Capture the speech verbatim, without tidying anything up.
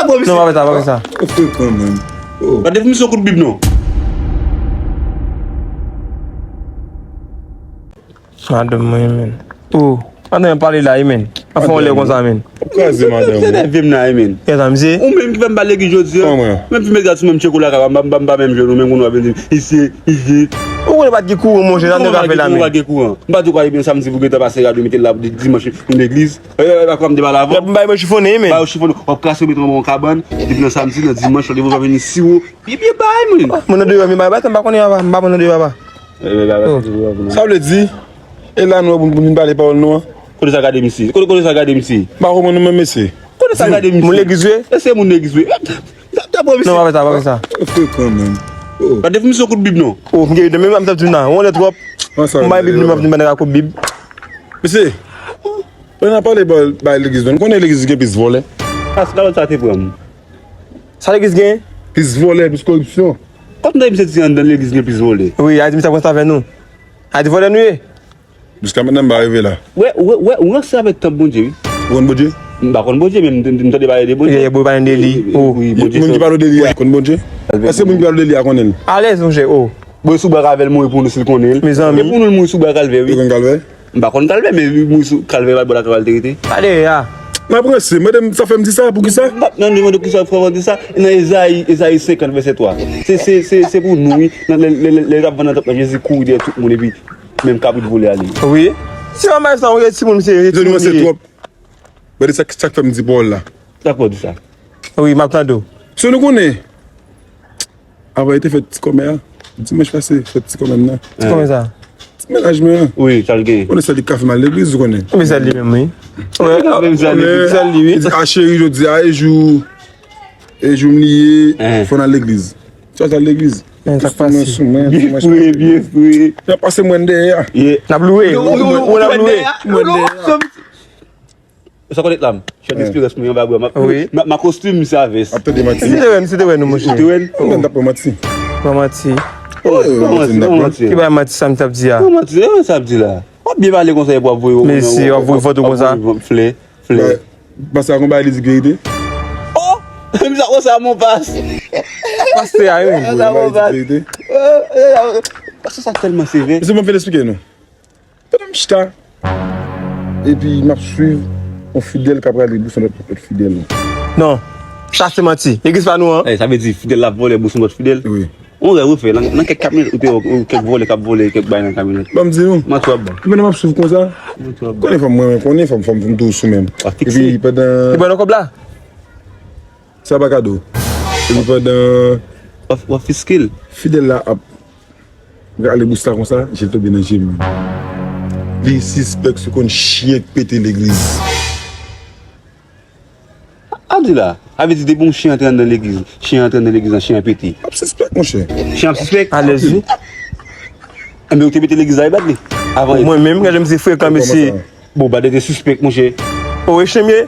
Non, pa fè sa, pa fè sa. Ou frekan, man. Oh. Pa defann misye yon kout bib, non. Madanm mwen, men. Oh, madanm pale la, men. An fè yon lè konsa, men. Ou kraze madanm. Se nève m nan, men. Kè sa, misye? Ou menm ki fè m ba legliz jodi a. Kòman? Menm fi met gad sou menm tcheko la, ka m pa menm jwenn ou menm kounye a vin di, "Isi, isi." Ou konnen pa t gen kouran, monchè, sa nèg a fè la, men. Ou pa gen kouran. M pa di w ka rive samdi pou gentan pase radyo mete l la pou dimanch nan legliz. E, e, e, pa kòm de pale avan. Lè m bay mwen chifonnen, men. Ba yo chifonnen. W ap krache met yon kabann. Depi nan samdi, nan dimanch, lè w vini siwo. Byen, byen bay, men. Mwen nan deyò, men bay, bay, m pa konnen, papa. M pa nan deyò, papa. E, e, bay, bay, oh. Sa vle di, e la nou pou nou vin pale pawòl nou an. Kote sa gade misye? Kote, kote sa gade misye? M pa konprann nou menm, mesye. Kote sa gade misye? Moun legliz, wi? E se moun legliz, wi. Non, pa fè sa, pa fè sa. Ou frekan, man. Oh. Pa defann misye yon kout bib, non. Oh, m gen menm, m t ap di w nan. Ou lè twòp. M bay bib, nou m ap di m bay nèg a kout bib. Mesye, lè n ap pale bay legliz, non. Ou konnen legliz gen plis vòlè. Pas kalòt sa te pran m. Sa legliz gen? Plis vòlè, plis koripsyon. Kòm nan misye di anndan legliz gen plis vòlè. Wi, a di misye ap ranse avè nou. A di vòlè nou ye. Jiska mentnan m pa rive la. Wè, wè, wè, ou ranse avèk tanp Bondye, wi. Ou konn Bondye? M pa konn Bondye, men m, m, m tande pale de Bondye. Ye, Bondye pale de li. Oh. Wi, Bondye. Moun ki pale de li a konn Bondye? Èske moun ki pale de li a konnen l? Alèz, monchè, oh. Bon, sou bwa kalvè l mouri pou nou si l konnen l. Mezanmi. E pou nou l mouri sou bwa kalvè, wi. Ou konn kalvè? M pa konn kalvè, men li mouri sou kalvè, pa bò la kalvè l te rete. Pale a. M ap ranse, mande m sa fè m di sa, poukisa? M ap mande, mande poukisa fè m di sa. Nan Ezayi, Ezayi senkant, vèsè twa. Se, se, se, se pou nou, wi. Nan lè, lè, lè, lè l t ap vann nan tanp lan, Jezi kouri dèyè tout moun, epi menm kabrit vole ale. Wi. Si manman sa, ou gen timoun, misye, timoun li ye. Gade sa, sa k fè m di pawòl la. Sa k fè w di sa? Wi, m ap tande w. So nou konnen, avan yo te fè ti kòmè a, dimanch pase, fè ti kòmè m nan. Ti kòmè sa? Ti mennaj mwen an. Wi, sa l gen. Konnen sèl li k ka fè m al legliz, ou konnen. Men sèl li menm, wi. Wi, men sèl li, wi. Li di, "A cheri, jodi a, e jou, e jou m li ye, fò n al legliz." Sa, sa legliz. Men sa k pase? Byen fre, byen fre. N ap pase mwen dèyè a. N ap louwe. Ou, ou, ou, ou n ap louwe. Mwen dèyè a. Sa konnet la m. Chèf espirans mwen anba bwa. M ap, m ap, m ap kostim misye a vès. Ap tande manti. Si te wè m, si te wè nou, monchè. Si te wè n. Mwen t ap pran manti. Pran manti. Oh, pran manti, pran manti. Ki bay manti sa m t ap di a? Pran manti, e sa ap di la. W ap byen pale konsa, epi w ap voye. Mesye, w ap voye foto konsa. Flè. Flè. Pastè a konn bagay li di verite. Oh! Misye konsa, mon pas. Pastè a, wi. Konsa, mon pas. Pastè sa tèlman sevè. Mesye, mwen fè eksplike nou. Pandan m chita, epi m ap swiv yon fidèl k ap rale bous yon lòt, lòt fidèl. Non, sa se manti. Legliz pa nou an. Ey, sa vle di fidèl la ap vòlè bous yon lòt fidèl? Wi. Yon rèv ou fè, nan, nan kèk kamyonèt, ou te wè kèk vòlè k ap vòlè kèk bagay nan kamyonèt. Ban m di nou. Manti w ap ban. Pandan m ap swiv konsa, konnen fò m, mwen, konnen fò m, fò m, m tou sou menm. Epi pandan. Li pran nan kòb la? Sa pa kado. Epi pandan. W ap, w ap fiske l. Fidèl la ap rale bous la konsa, je l tonbe nan je m. Li sispèk si w konn chen k pete legliz. A di la, sa vle di depi yon chen antre anndan legliz, chen antre anndan legliz la, chen an pete. Ap sispèk, monchè. Chen ap sispèk? Alèz wi. Enben, ou te mete legliz la, e bat li. Avan. Mwen menm, gade misye frekan, mesye. Bon, ba de te sispèk, monchè. O, e chen m ye?